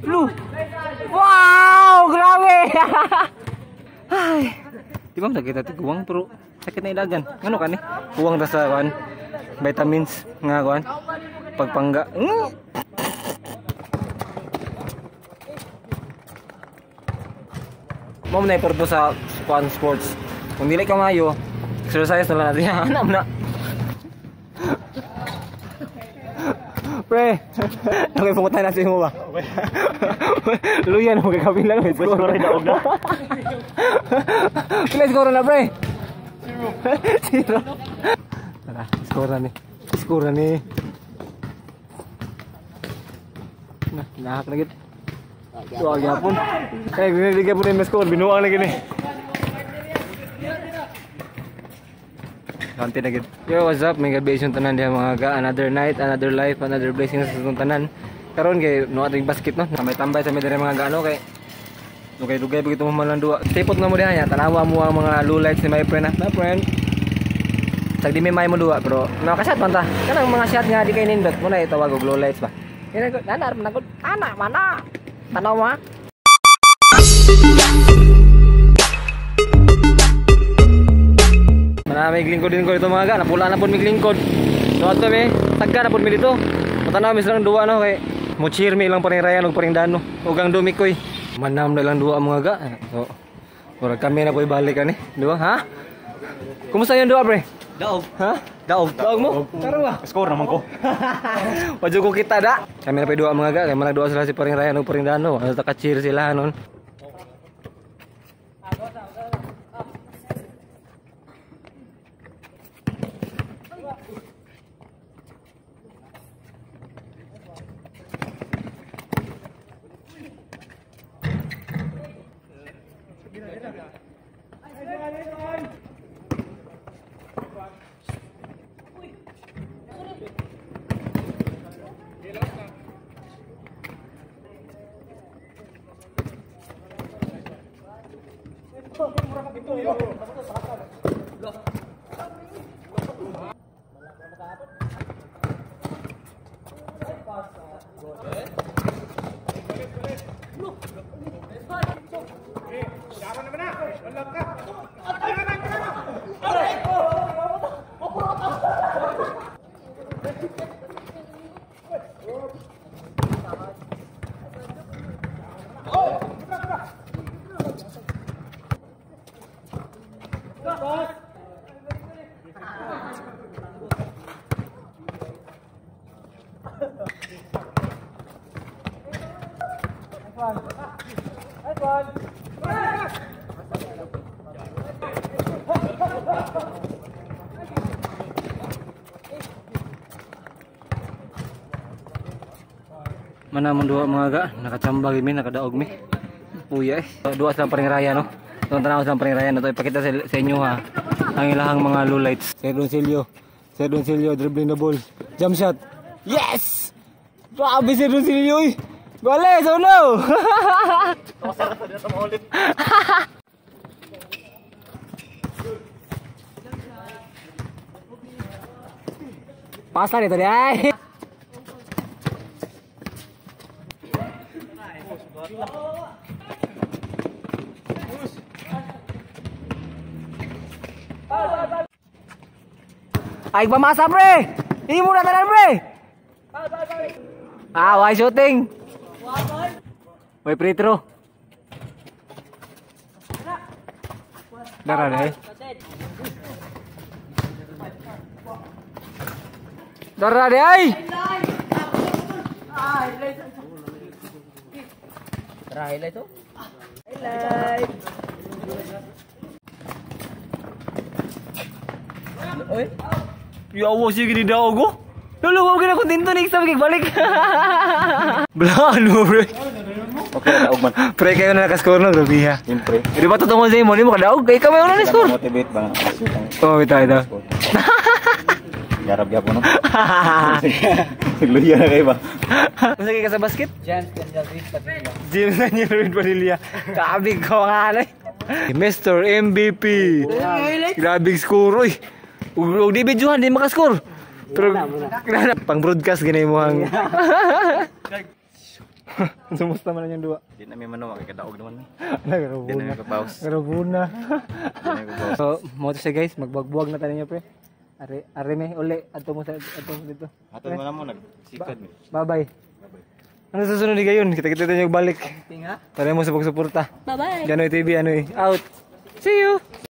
Lu. Wow, grabe. Ay. Di ba sakit ati guwang pero sakit na ilagan. Ngano kani? Kuwang ra sa kuan. Vitamins nga kuan. Pagpangga. Mo na purpose sa kuan sports. Kung dili ka maayo, exercise na lang natin. Hanap na. Pre, okay, pumunta na sa imo ba? Luyan mo kay kapila may score na og na. Pila score na, pre? 0. 0. Tara, score na ni. Score na ni. Na, nahak na gid. Tuwa gyapon. Kay binigay po ni score, binuang na gini. Kanti na gid. Yo, what's up? May gabi yung tanan diha mga ga. Another night, another life, another blessing sa atong tanan. Karon kay no ating basket no. Tambay-tambay sa mi diri mga ga ano kay dugay-dugay pag ito man lang duwa. Tipot na mo diha nya, tanawa mo ang mga low lights ni my friend ha. My friend. Sag di may may mo duwa pero nakashot man ta. Kanang mga shot nga di kay nindot mo na itawag og low lights ba. Kaya ko nanar man gud ana mana. Tanawa. May lingkod din ko dito mga ga, napula na po may lingkod. No ato mi, tagka na po mi dito. Matanaw mi silang duwa no kay mo cheer mi ilang paring Ryan ug paring Dano ug ang Dumikoy. Manam na lang duwa mga ga. So, murag kami na po ibalik ani, di ba? Ha? Kumusta yung duwa, pre? Daog. Ha? Daog. Daog mo? Karon ba? Score naman ko. Wadyo ko kita da. Kami na pa duwa mga ga, kay manag duwa sila si paring Ryan ug paring Dano. Ano ta ka-cheer sila nun. Mana man duwa mga ga, nakachamba mi, nakadaog mi. Puya eh. Duwa silang paring raya no. Itong tanaw silang paring raya na to ipakita sa inyo ha. Ang ilahang mga low lights. Sir Doncelio. Sir Doncelio dribbling the ball. Jump shot. Yes! Grabe Sir Doncelio eh. Bale, so no. Pasa nito ay. Ay pamasa pre. Imo na tanan pre. Ah, why shooting? May free throw. Dara deh. Dara deh ay. Tara highlight to. Highlight. Oy. Ya Allah siya gini daog ko. Lolo, wag na kontento ni sa balik. Blano pre. Okay, daog man. Pre kayo na naka-score no, grabe ha. Siyempre. Di ba totoo sa imo, di mo kadaog kay kamay una ni score. Motivate ba? Oh, ito ito. Garab gyapon no. Sigluya na kayo ba? Unsa kay ka sa basket? James Daniel Ruiz Padilla. James Daniel Ruiz Padilla. Grabe ko nga ano. Mr. MVP. Grabe score oy. Ug di videohan di maka-score. Pero pang broadcast gani mo ang. Sumusta man yung duwa. Di na mi manuwa kay kadaog naman mi. Nagarabuna. Di na mi kapaus. Garabuna. Di na mi kapaus. So, mo to siya, guys, magbuwag na tayo niyo, pre. Are, are me, uli, adto mo sa adto mo dito. Hatod mo na mo nagsikad mi. Bye-bye. Ano susunod ni gayon? Kita-kita tayo balik. Tinga. Tara mo sa pagsuporta. Bye-bye. Ganoy TV, ano eh. Out. See you!